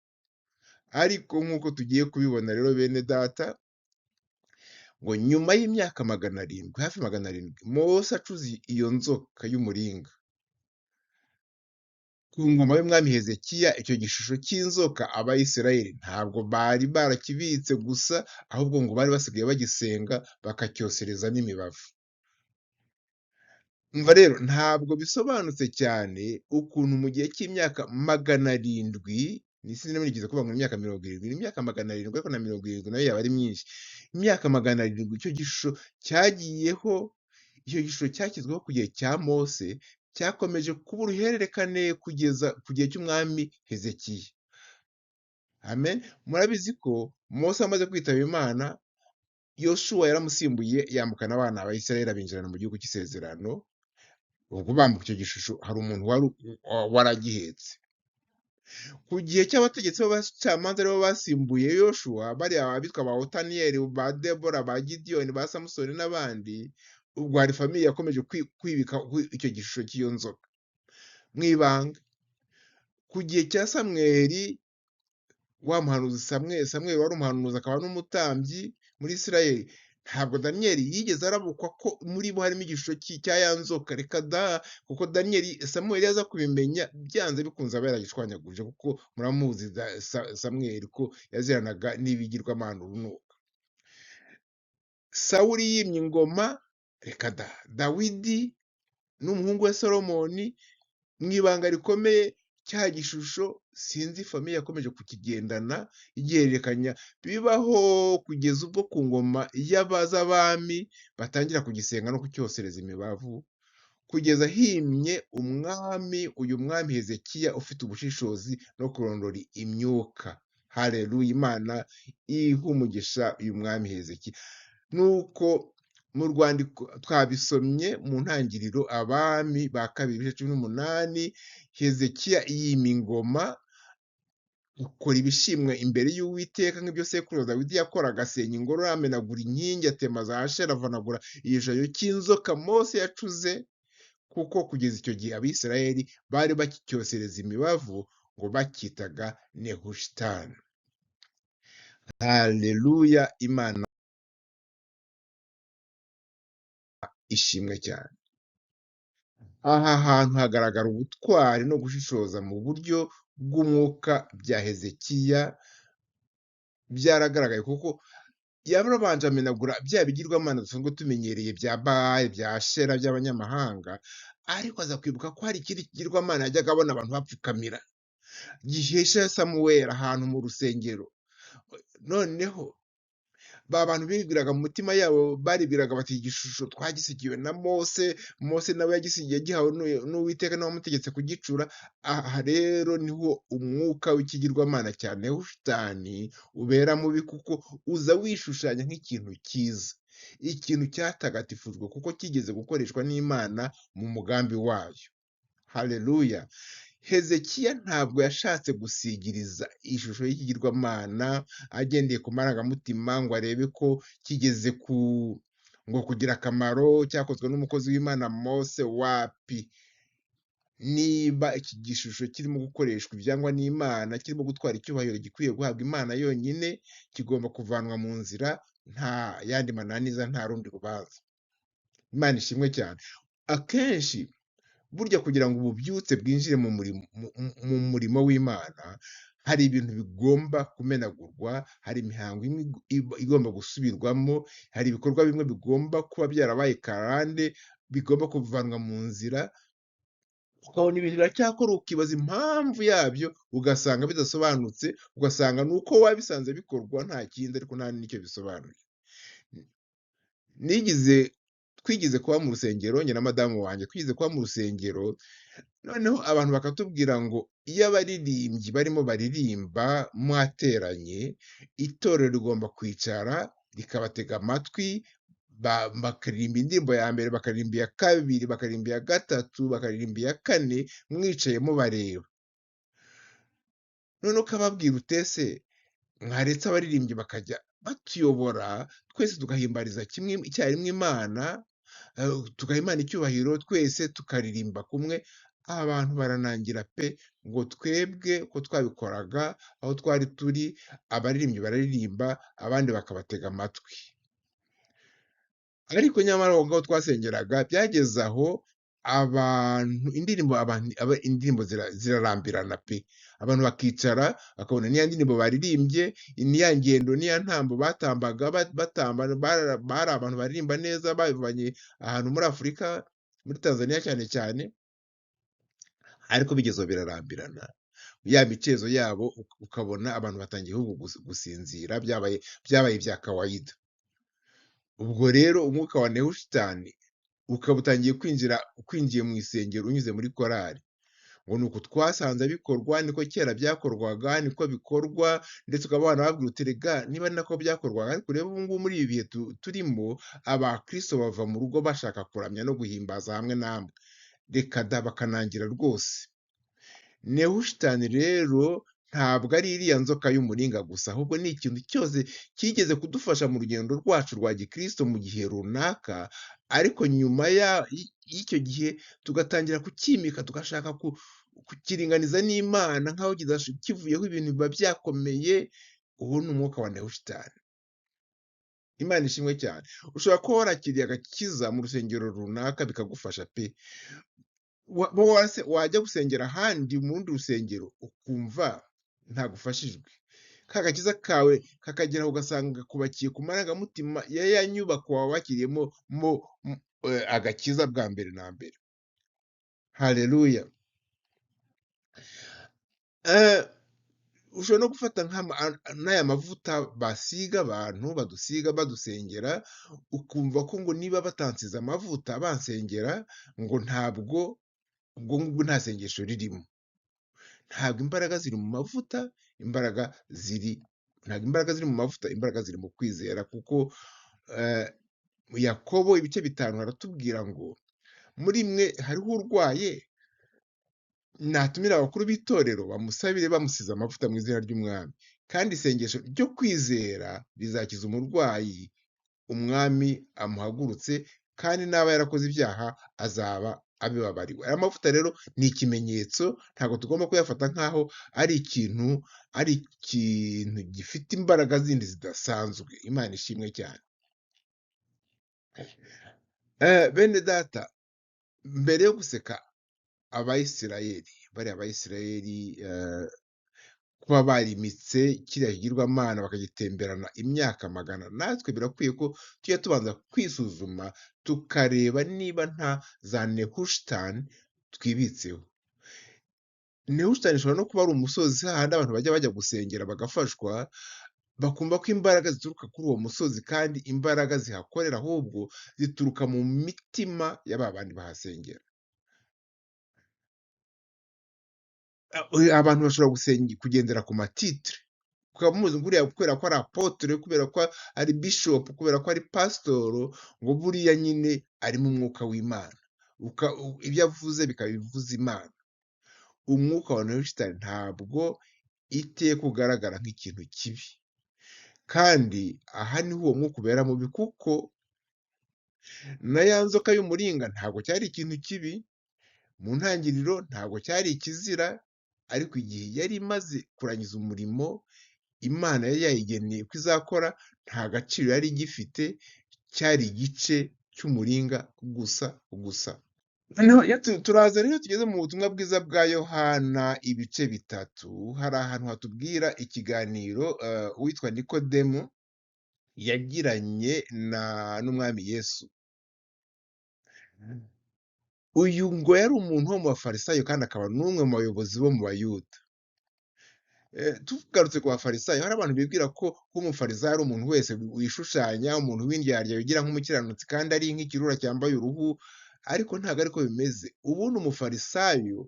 Ariko nk'uko tugiye kubibona rero bene data, ngo nyuma y'imyaka 700, hafi 700, Mose acuze iyo nzoka y'umuringa ku ngoma y'umwami Hezekiya. Icyo gishusho cy'inzoka Abayisiraheli ntabwo bari barakibitse gusa, ahubwo ngo bari basigaye bagisenga bakacyosereza n'imibavu. Umva rero ntabwo bisobanutse cyane ukuntu mu gihe cy'imyaka 700, sinigeze kuvuga ngo imyaka 70, imyaka 700, ariko na 70 nayo yaba ari myinshi. Imyaka 700 icyo gishusho cyagiyeho Icyo gishusho cyashyizweho ku gihe cya Mose, cyakomeje kuba uruhererekane kugeza ku gihe cy'umwami Hezekiya. Amen. Murabizi ko Mose amaze kwitaba Imana, Yoshuwa yaramusimbuye yambukana abana ba Isirayeli abinjirana mu gihugu cy'isezerano. Ubwo bambuka icyo gishusho hari umuntu wari waragihetse. Ku gihe cy'abategetsi b'abacamanza aribo basimbuye Yoshuwa, bariya abitwa ba Otaniyeli, ba Debora, ba Gidiyoni, ba Samusoni n'abandi, ubwo hari famiye yakomeje kwibika icyo gishusho cy'iyo nzoka mu ibanga. Ku gihe cya Samweli, wa muhanuzi Samweli wari umuhanuzi akaba n'umutambyi muri Isirayeli, ntabwo Daniyeli yigeze arabukwa ko muri bo harimo igishusho cya ya nzoka, reka da, kuko Daniyeli Samweli yaza kubimenya byanze bikunze aba yaragishwanyaguje, kuko muramuzi Samweli ko yaziranaga n'ibigirwamana urunuka. Sawuli yimye ingoma, reka da. Dawidi n'umuhungu we Solomoni mu ibanga rikomeye, cya gishusho sinzi famiye yakomeje kukigendana igihererekanya, bibaho kugeza ubwo ku ngoma y'abazabami batangira kugisenga no kucyosereza imibavu, kugeza himye umwami, uyu mwami Hezekiya ufite ubushishozi no kurondora imyuka. Haleluya, Imana ihe umugisha uyu mwami Hezekiya. Nuko mu rwandiko twabisomye mu ntangiriro, Abami ba kabiri ibice 18, Hezekiya yima ingoma, akora ibishimwa imbere y'Uwiteka nk'ibyo sekuruza Dawidi yakoraga, asenya ingoro, amenagura inkingi, atema za Ashera, avanagura igishushanyo cy'inzoka Mose yacuze, kuko kugeza icyo gihe Abisirayeli bari bakicyosereza imibavu ngo bakitaga Nehushitani. Haleluya, Imana ishimwe cyane. Aha hantu hagaragara ubutwari no gushishoza mu buryo bw'umwuka bya Hezekiya, byaragaragaye kuko yarabanje amenagura bya bigirwamana dusanzwe tumenyereye bya Baali, bya Ashera by'abanyamahanga, ariko aza kwibuka ko hari ikindi kigirwamana yajyaga abona abantu bapfukamira, gihesha Samuweli ahantu mu rusengero. Noneho ba bantu bibwiraga mu mutima yabo, baribwiraga bati igishusho twagisigiwe na Mose, Mose nawe yagisigiye agihawe n'Uwiteka nawe wamutegetse kugicura. Aha rero niho umwuka w'ikigirwamana cya Nehushitani ubera mubi, kuko uza wishushanya nk'ikintu cyiza, ikintu cyatagatifujwe kuko kigeze gukoreshwa n'Imana mu mugambi wayo. Haleluya. Hezekiya ntabwo yashatse gusigiriza ishusho y'ikigirwamana agendeye ku marangamutima ngo arebe ko kigeze ku ngo kugira akamaro cyakozwe n'umukozi w'Imana Mose. Wapi, niba iki gishusho kirimo gukoreshwa ibyangwa n'Imana, kirimo gutwara icyubahiro gikwiye guhabwa Imana yonyine, kigomba kuvanwa mu nzira, nta yandi mananiza, nta rundi rubanza. Imana ishimwe cyane. Akenshi burya kugira ngo ububyutse bwinjire mu murimo w'Imana, hari ibintu bigomba kumenagurwa, hari imihango imwe igomba gusubirwamo, hari ibikorwa bimwe bigomba kuba byarabaye karande, bigomba kuvanwa mu nzira, ukabona ibintu biracyakora ukibaza impamvu yabyo, ugasanga bidasobanutse, ugasanga ni uko wabisanze bikorwa nta kindi, ariko nta n'icyo bisobanuye. Twigeze kuba mu rusengero, njye na madamu wanjye twigeze kuba mu rusengero, noneho abantu bakatubwira ngo iyo abaririmbyi barimo baririmba mwateranye, itorero rigomba kwicara rikabatega amatwi, bakaririmba indirimbo ya mbere, bakaririmba iya kabiri, bakaririmba iya gatatu, bakaririmba iya kane, mwicaye mubareba. Noneho ukababwira utese mwaretse abaririmbyi bakajya batuyobora, twese tugahimbariza kimwe icyarimwe Imana, tugaha Imana icyubahiro, twese tukaririmba kumwe. Abantu baranangira pe, ngo twebwe ko twabikoraga aho twari turi, abaririmbyi bararirimba abandi bakabatega amatwi. Ariko nyamara aho ngaho twasengeraga byageze aho abantu indirimbo indirimbo zirarambirana pe, abantu bakicara bakabona niya ndirimbo baririmbye, niya ngendo, niya ntambo batambaga batamba, bari abantu baririmba neza babivanye ahantu muri Afurika, muri Tanzania cyane cyane, ariko bigeze aho birarambirana, ya micezo yabo ukabona abantu batangiye gusinzira, byabaye ibya kawaida. Ubwo rero umwuka wa Nehushitani Ukaba utangiye kwinjiye mu isengero unyuze muri korali. Ngo ni uku twasanze bikorwa, niko kera byakorwaga, niko bikorwa, ndetse ukaba wanababwira uti rega niba ari nako byakorwaga, ariko urebe ubu ngubu muri ibi bihe turimo, abakristo bava mu rugo bashaka kuramya no guhimbaza hamwe namwe. Reka da, bakanangira rwose. Nehushitani rero ntabwo ari iriya nzoka y'umuringa gusa, ahubwo ni ikintu cyose cyigeze kudufasha mu rugendo rwacu rwa gikristo mu gihe runaka, ariko nyuma y'icyo gihe tugatangira kukimika, tugashaka kukiringaniza n'Imana nk'aho kivuyeho ibintu biba byakomeye. Uwo ni umwuka wa Nehushitani. Imana ishimwe cyane. Ushobora kuba warakiriye agakiza mu rusengero runaka bikagufasha pe, wajya gusengera ahandi mu rundi rusengero ukumva ntagufashijwe, ka gakiza kawe kakagera ugasanga kubakiye ku marangamutima ya ya nyubako wawe wakiriyemo agakiza bwa mbere na mbere. Haleluya. Ushobora no gufata n'aya mavuta basiga abantu, badusiga badusengera, ukumva ko ngo niba batansize amavuta bansengera ngo ntabwo ubwo ngubwo nta sengesho ririmo. Ntabwo imbaraga ziri mu mavuta, imbaraga ziri ntabwo imbaraga ziri mu mavuta, imbaraga ziri mu kwizera, kuko Yakobo ibice 5 haratubwira ngo muri mwe hariho urwaye, natumira abakuru b'itorero bamusabire bamusize amavuta mu izina ry'Umwami, kandi isengesho ryo kwizera rizakiza umurwayi, Umwami amuhagurutse, kandi n'aba yarakoze ibyaha azaba abibabariwe. Aya mavuta rero ni ikimenyetso, ntabwo tugomba kuyafata nk'aho ari ikintu gifite imbaraga zindi zidasanzwe. Imana ishimwe cyane. Bene data, mbere yo guseka Abayisirayeli, bariya Abayisirayeli kuba barimitse kiriya kigirwamana bakagitemberana imyaka 100, natwe birakwiye ko tujya tubanza kwisuzuma tukareba niba nta za Nehushitani twibitseho. Nehushitani ishobora no kuba ari umusozi hahandi abantu bajya gusengera bagafashwa, bakumva ko imbaraga zituruka kuri uwo musozi, kandi imbaraga zihakorera ahubwo zituruka mu mitima ya ba bandi bahasengera. Abantu bashobora kugendera ku matitire, ukaba muzi ngo uriya kubera ko ari apotre, kubera ko ari bishop, kubera ko ari pasitoro, ngo buriya nyine arimo umwuka w'Imana, ibyo avuze bikaba bivuza Imana. Umwuka wa Nehushitani ntabwo iteka ugaragara nk'ikintu kibi, kandi aha niho uwo mwuka ubera mubi, kuko na ya nzoka y'umuringa ntabwo cyari ikintu kibi mu ntangiriro, ntabwo cyari ikizira, ariko igihe yari imaze kurangiza umurimo Imana yari yayigeneye ko izakora, nta gaciro yari igifite, cyari igice cy'umuringa gusa gusa. Turaza rero tugeze mu butumwa bwiza bwa Yohana ibice 3, hari ahantu hatubwira ikiganiro uwitwa Nikodemu yagiranye n'Umwami Yesu. Uyu ngo yari umuntu wo mu Bafarisayo kandi akaba n'umwe mu bayobozi bo mu Bayuda. Tugarutse ku Bafarisayo, hari abantu bibwira ko umufarisayo ari umuntu wese wishushanya, umuntu w'indyarya wigira nk'umukiranutsi kandi ari nk'ikirura cyambaye uruhu, ariko ntabwo ariko bimeze. Ubundi umufarisayo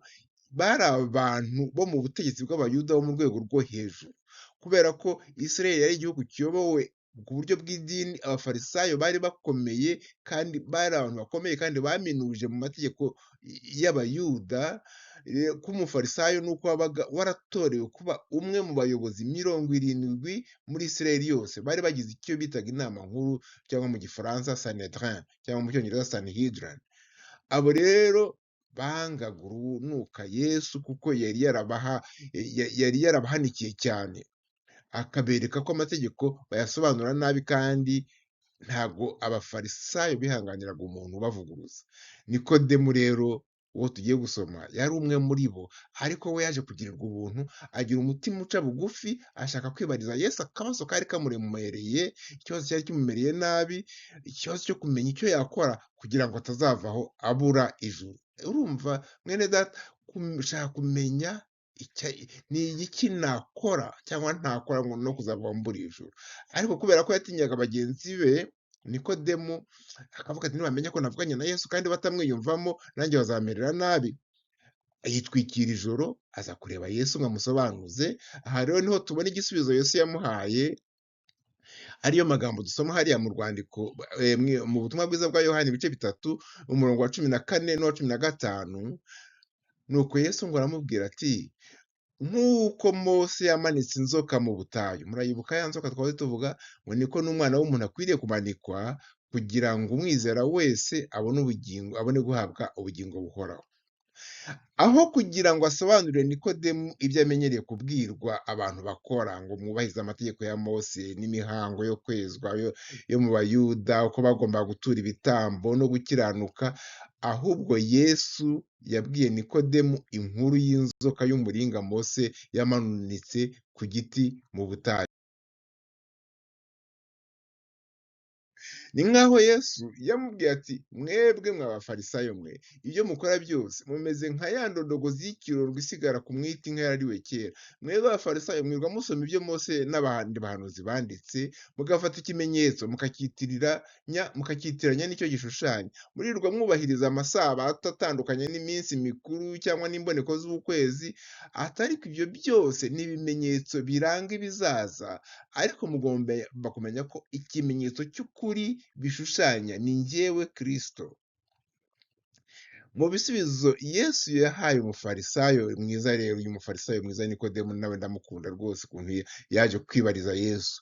bari abantu bo mu butegetsi bw'Abayuda bo mu rwego rwo hejuru, kubera ko Isirayeli yari igihugu kiyobowe ku buryo bw'idini. Abafarisayo bari bakomeye kandi bari abantu bakomeye kandi baminuje mu mategeko y'Abayuda. Ko umufarisayo nuko wabaga waratorewe kuba umwe mu bayobozi 70 muri Isirayeli yose, bari bagize icyo bitaga inama nkuru, cyangwa mu Gifaransa Sanhedrin, cyangwa mu Cyongereza Sanhedrin. Abo rero bangaga urunuka Yesu kuko yari yarabahanikiye cyane, akabereka ko amategeko bayasobanura nabi, kandi ntabwo Abafarisayo bihanganiraga umuntu ubavuguruza. Nikodemu rero uwo tugiye gusoma yari umwe muri bo, ariko we yaje kugirirwa ubuntu, agira umutima uca bugufi, ashaka kwibariza Yesu akabazo kari kamuremereye, ikibazo cyari kimumereye nabi, ikibazo cyo kumenya icyo yakora kugira ngo atazavaho abura ijuru. Urumva mwene data, gushaka kumenya ni igiki nakora cyangwa ntakora ngo no kuzava mbura ijuru. Ariko kubera ko yatinyaga bagenzi be Nikodemu akavuga ati nibamenya ko navuganye na Yesu kandi batamwiyumvamo nanjye bazamerera nabi. Yitwikira ijoro aza kureba Yesu ngo amusobanuze. Aha rero niho tubona igisubizo Yesu yamuhaye, ariyo magambo dusoma hariya mu rwandiko mu butumwa bwiza bwa Yohani ibice 3 umurongo wa 14 n'uwa 15. Nuko Yesu ngo aramubwira ati nk'uko Mose yamanitse inzoka mu butayu, murayibuka ya nzoka twahoze tuvuga ngo niko n'umwana w'umuntu akwiriye kumanikwa kugira ngo umwizera wese abone ubugingo, abone guhabwa ubugingo buhoraho. Aho kugira ngo asobanurire Nikodemu ibyo amenyereye kubwirwa abantu bakora ngo mwubahirize amategeko ya Mose n'imihango yo kwezwa yo mu Bayuda, uko bagomba gutura ibitambo no gukiranuka, ahubwo Yesu yabwiye Nikodemu inkuru y'inzoka y'umuringa Mose yamanitse ku giti mu butayu. Ni nk'aho Yesu yamubwiye ati mwebwe mwa Bafarisayo mwe, ibyo mukora byose mumeze nka ya ndondogozi y'ikirorwa isigara ku mwiti inka yarariwe kera. Mwebwe Abafarisayo mwirwa musoma ibyo Mose n'abandi bahanuzi banditse, mugafata ikimenyetso mukacyitiranya n'icyo gishushanya. Murirwa mwubahiriza amasabato atandukanye n'iminsi mikuru cyangwa n'imboneko z'ukwezi, ariko ibyo byose ni ibimenyetso biranga ibizaza, ariko mugomba kumenya ko ikimenyetso cy'ukuri bishushanya ni njyewe Kristo. Mu bisubizo Yesu yahaye umufarisayo mwiza rero, uyu mufarisayo mwiza Nikodemu nawe ndamukunda rwose ukuntu yaje kwibariza Yesu.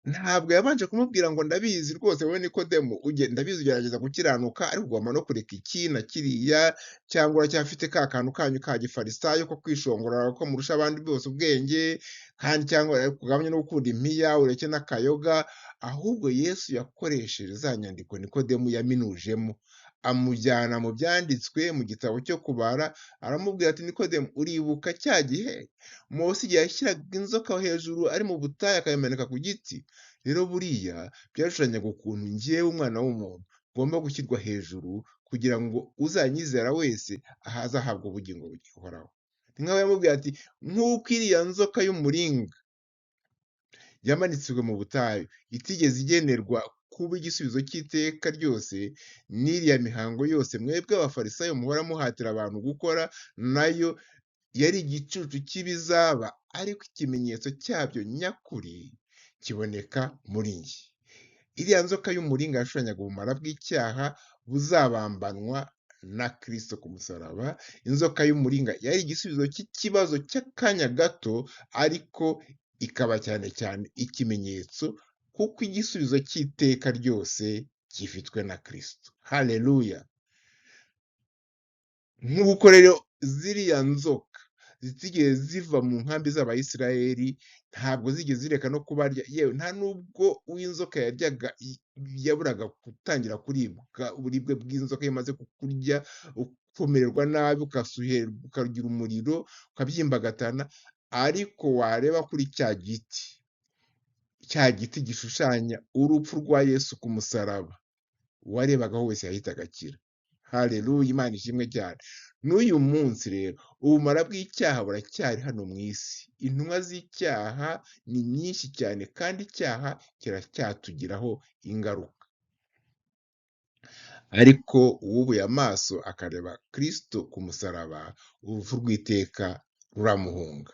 Ntabwo yabanje kumubwira ngo ndabizi rwose wowe Nikodemu, ndabizi ugerageza gukiranuka ariko ugomba no kureka iki na kiriya, cyangwa uracyafite ka kantu kanyu ka gifarisayo ko kwishongora ko murusha abandi bose ubwenge, kandi cyangwa kugabanya no gukunda impiya ureke n'akayoga. Ahubwo Yesu yakoresheje za nyandiko Nikodemu yaminujemo, amujyana mu byanditswe mu gitabo cyo kubara, aramubwira ati Nikodemu uribuka cya gihe Mose igihe yashyiraga inzoka hejuru ari mu butayu akayimanika ku giti? Rero buriya byashushanyaga ukuntu njyewe umwana w'umuntu ngomba gushyirwa hejuru kugira ngo uzanyizera wese ahazahabwa ubugingo buhoraho. Ni nk'aho yamubwiye ati nk'uko iriya nzoka y'umuringa yamanitswe mu butayu itigeze igenerwa kuba igisubizo cy'iteka ryose, n'iriya mihango yose mwebwe Abafarisayo muhora muhatira abantu gukora nayo yari igicucu cy'ibizaba, ariko ikimenyetso cyabyo nyakuri kiboneka muri njye. Iriya nzoka y'umuringa yashushanyaga ubumara bw'icyaha buzabambanwa na Kristo ku musaraba. Inzoka y'umuringa yari igisubizo cy'ikibazo cy'akanya gato, ariko ikaba cyane cyane ikimenyetso kuko igisubizo cy'iteka ryose gifitwe na Kristo. Haleluya! Nk'uko rero ziriya nzoka zitigeze ziva mu nkambi z'Abayisiraheli, ntabwo zigeze zireka no kubarya, yewe nta nubwo uw'inzoka yaryaga yaburaga gutangira kuribwa uburibwe bw'inzoka imaze kukurya, ukumererwa nabi, ukasuherwa, ukagira umuriro, ukabyimbagatana, ariko wareba kuri cya giti, cya giti gishushanya urupfu rwa Yesu ku musaraba, uwarebagaho wese yahitaga akira. Haleluya, Imana ishimwe cyane. N'uyu munsi rero ubumara bw'icyaha buracyari hano mu isi. Intumwa z'icyaha ni nyinshi cyane kandi icyaha kiracyatugiraho ingaruka. Ariko uwubuye amaso akareba Kristo ku musaraba, urupfu rw'iteka ruramuhunga.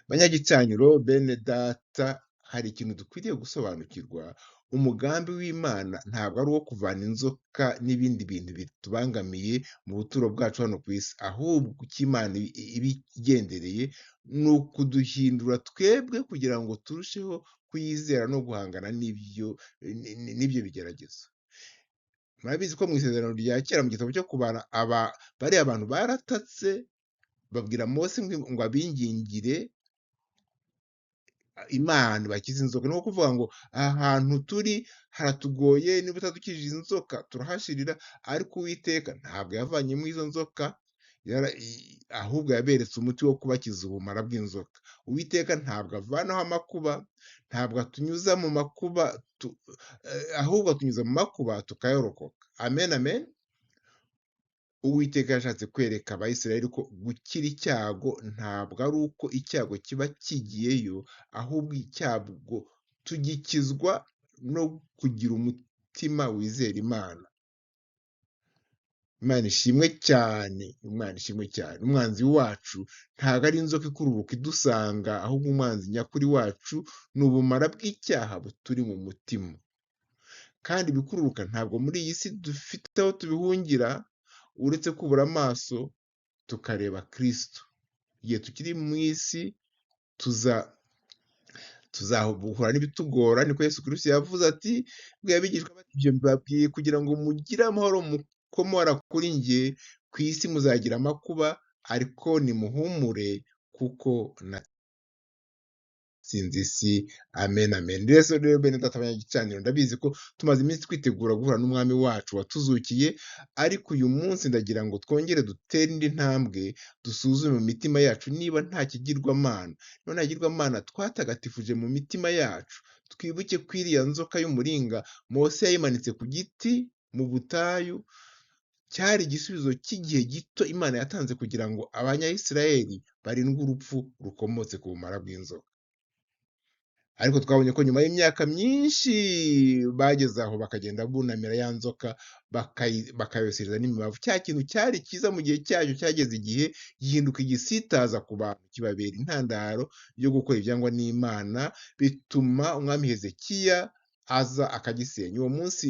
Banyagicaniro bene data, hari ikintu dukwiriye gusobanukirwa. Umugambi w'Imana ntabwo ari uwo kuvana inzoka n'ibindi bintu bitubangamiye mu buturo bwacu hano ku isi, ahubwo icyo Imana iba igendereye ni ukuduhindura twebwe kugira ngo turusheho kuyizera no guhangana n'ibyo bigeragezo. Murabizi ko mu isezerano rya kera mu gitabo cyo kubara, bariya abantu baratatse babwira Mose ngo abingingire Imana bakize inzoka. Ni ukuvuga ngo aha hantu turi haratugoye, niba utadukijije inzoka turahashirira, ariko Uwiteka ntabwo yavanyemo izo nzoka, ahubwo yaberetse umuti wo kubakiza ubumara bw'inzoka. Uwiteka ntabwo avanaho amakuba, ntabwo atunyuza mu makuba, ahubwo atunyuza mu makuba tukayorokoka. Amen, amen. Uwiteka yashatse kwereka Abayisiraheli ko gukira icyago ntabwo ari uko icyago kiba kigiyeyo, ahubwo icyago tugikizwa no kugira umutima wizera Imana. Imana ishimwe cyane, Imana ishimwe cyane. Umwanzi wacu ntabwo ari inzoka ikururuka idusanga, ahubwo umwanzi nyakuri wacu ni ubumara bw'icyaha buturi mu mutima. Kandi ibikururuka ntabwo muri iyi si dufite aho tubihungira, uretse kubura amaso tukareba Kristo. Igihe tukiri mu isi tuzahura n'ibitugora, niko Yesu Kristo yavuze ati, bwiye abigishwa bati, ibyo mbabwiye kugira ngo mugire amahoro mukomora kuri njye, ku isi muzagira amakuba, ariko nimuhumure kuko natsinze isi. Amen, amen. Rero bene data abanyagicaniro, ndabizi ko tumaze iminsi twitegura guhura n'umwami wacu watuzukiye, ariko uyu munsi ndagira ngo twongere dutere indi ntambwe, dusuzume mu mitima yacu niba nta kigirwamana, niba nta kigirwamana twatagatifuje mu mitima yacu. Twibuke ko iriya nzoka y'umuringa Mose yayimanitse ku giti mu butayu, cyari igisubizo cy'igihe gito Imana yatanze kugira ngo Abanyayisiraheli barindwe urupfu rukomotse ku bumara bw'inzoka. Ariko twabonye ko nyuma y'imyaka myinshi bageze aho bakagenda bunamira ya nzoka, bakayosereza n'imibavu. Cya kintu cyari cyiza mu gihe cyacyo cyageze igihe gihinduka igisitaza ku bantu, kibabera intandaro yo gukora ibyangwa n'Imana, bituma umwami Hezekiya aza akagisenya. Uwo munsi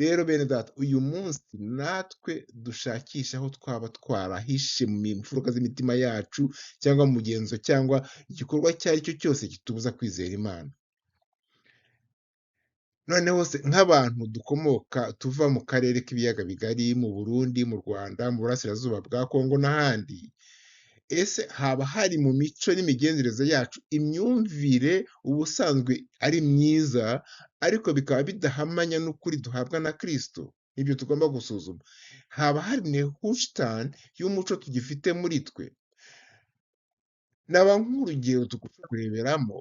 rero bene data, uyu munsi natwe dushakisha aho twaba twarahishe mu mfuruka z'imitima yacu, cyangwa mu mugenzo, cyangwa igikorwa icyo ari cyo cyose kitubuza kwizera Imana. Noneho se nk'abantu dukomoka tuva mu karere k'ibiyaga bigari, mu Burundi, mu Rwanda, mu burasirazuba bwa Kongo n'ahandi, ese haba hari mu mico n'imigenzereze yacu imyumvire ubusanzwe ari myiza, ariko bikaba bidahamanya n'ukuri duhabwa na Kristo? Nibyo tugomba gusuzuma. Haba hari nehushtan y'umuco tugifite muri twe? Naba nk'urugero tugomba kureberamo,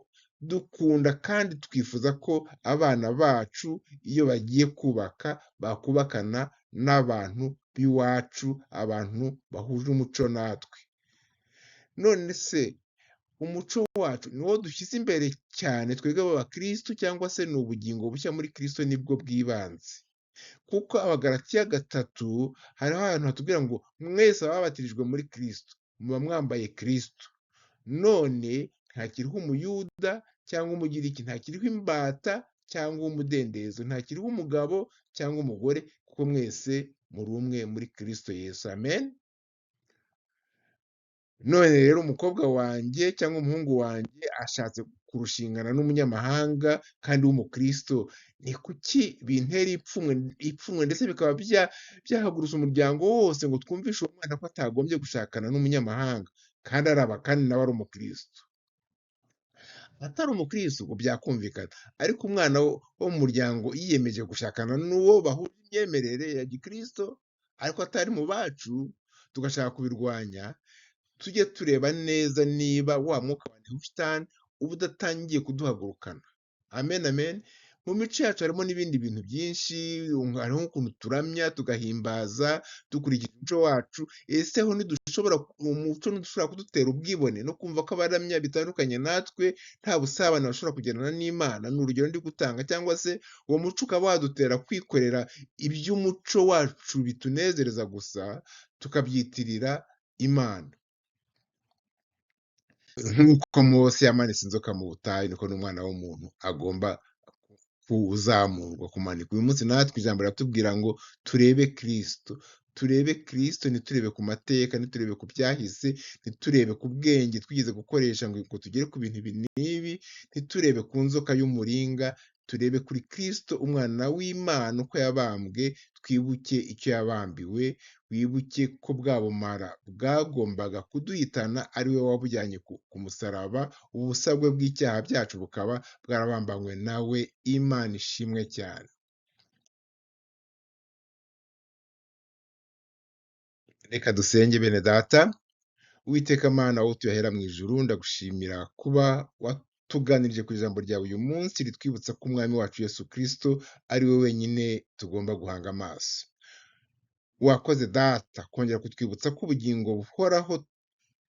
dukunda kandi twifuza ko abana bacu iyo bagiye kubaka bakubakana n'abantu b'iwacu, abantu bahuje umuco natwe. None se umuco wacu ni wo dushyize imbere cyane twebwe b'abakristo, cyangwa se ni ubugingo bushya muri Kristo nibwo bw'ibanze? Kuko Abagalatiya 3 hariho ahantu hatubwira ngo mwese ababatirijwe muri Kristo muba mwambaye Kristo. None ntakiriho umuyuda cyangwa umugiriki, ntakiriho imbata cyangwa umudendezo, ntakiriho umugabo cyangwa umugore, kuko mwese muri umwe muri Kristo Yesu. Amen. None rero umukobwa wanjye cyangwa umuhungu wanjye ashatse kurushingana n'umunyamahanga kandi w'umukristo, ni kuki bintera ipfunwe ndetse bikaba byahagurutsa umuryango wose ngo twumvishe uwo mwana ko atagombye gushakana n'umunyamahanga kandi araba kandi nawe ari umukristo? Atari umukristo ngo byakumvikana, ariko umwana wo mu muryango yiyemeje gushakana n'uwo bahuje imyemerere ya gikristo ariko atari mu bacu, tugashaka kubirwanya. Tujye tureba neza niba wa mwuka wa Nehushtan uba udatangiye kuduhagurukana. Amen, amen. Mu mico yacu harimo n'ibindi bintu byinshi, hariho ukuntu turamya tugahimbaza dukurikije umuco wacu. Ese ho ntidushobora, umuco ntidushobora kudutera ubwibone no kumva ko abaramya bitandukanye natwe nta busabane bashobora kugirana n'Imana? Ni urugero ndi gutanga. Cyangwa se uwo muco ukaba wadutera kwikorera iby'umuco wacu bitunezereza gusa, tukabyitirira Imana. Nk'uko Mose yamanitse inzoka mu butayu, niko n'umwana w'umuntu agomba kuzamurwa, kumanikwa. Uyu munsi natwe ijambo riratubwira ngo turebe Kristo, turebe Kristo, ntiturebe ku mateka, ntiturebe ku byahise, ntiturebe ku bwenge twigeze gukoresha ngo tugere ku bintu ibi n'ibi, ntiturebe ku nzoka y'umuringa, turebe kuri Kristo umwana w'Imana uko yabambwe, twibuke icyo yabambiwe, wibuke ko bwa bumara bwagombaga kuduhitana ari we wabujyanye ku musaraba, ubusabwe bw'icyaha byacu bukaba bwarabambanywe nawe. Imana ishimwe cyane. Reka dusenge bene data. Uwiteka Mana wowe utuye ahera mu ijuru, ndagushimira kuba watuganirije ku ijambo ryawe uyu munsi ritwibutsa ko Umwami wacu Yesu Kristo ari we wenyine tugomba guhanga amaso. Wakoze data kongera kutwibutsa ko ubugingo buhoraho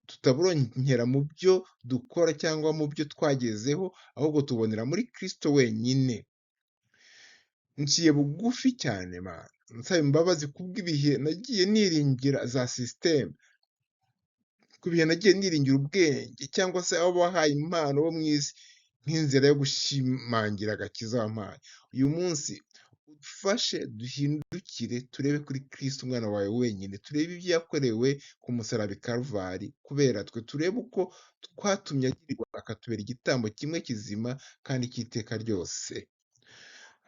tutaburonkera mu byo dukora cyangwa mu byo twagezeho, ahubwo tubonera muri Kristo wenyine. Nciye bugufi cyane Mana, nsaba imbabazi kubw'ibihe nagiye niringira za sisiteme, ku bihe nagiye niringira ubwenge cyangwa se abo wahaye impano bo mu isi nk'inzira yo gushimangira agakiza wampaye. Uyu munsi udufashe duhindukire turebe kuri Kristo umwana wawe wenyine, turebe ibyo yakorewe ku musaraba i Karuvali kubera twe, turebe uko twatumye agirirwa akatubera igitambo kimwe kizima kandi cy'iteka ryose.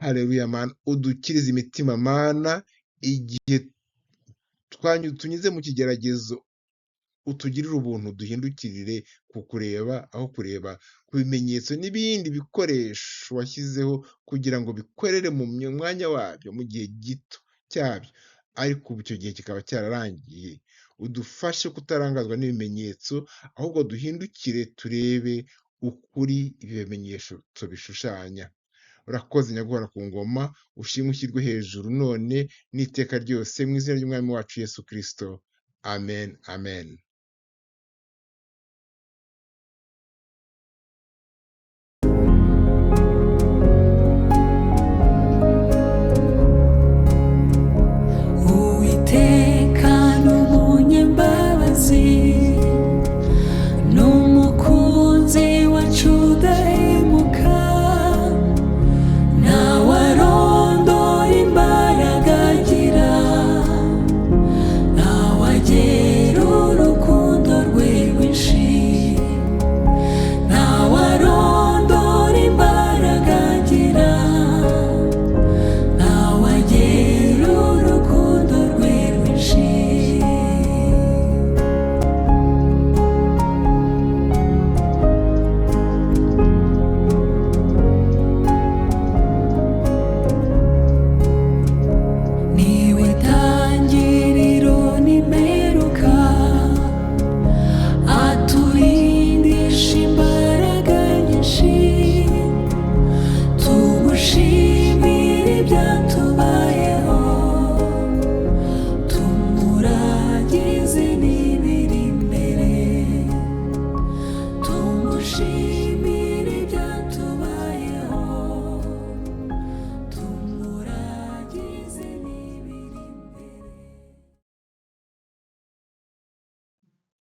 Haleluya Mana, udukirize imitima Mana, igihe tunyuze mu kigeragezo utugirire ubuntu duhindukirire kukureba aho kureba ku bimenyetso n'ibindi bikoresho washyizeho kugira ngo bikorere mu mwanya wabyo mu gihe gito cyabyo, ariko ubu icyo gihe kikaba cyararangiye. Udufashe kutarangazwa n'ibimenyetso, ahubwo duhindukire turebe ukuri ibi bimenyetso bishushanya. Urakoze Nyaguhora ku ngoma, ushimwe ushyirwe hejuru none n'iteka ryose, mu izina ry'Umwami wacu Yesu Kristo. Amen, amen.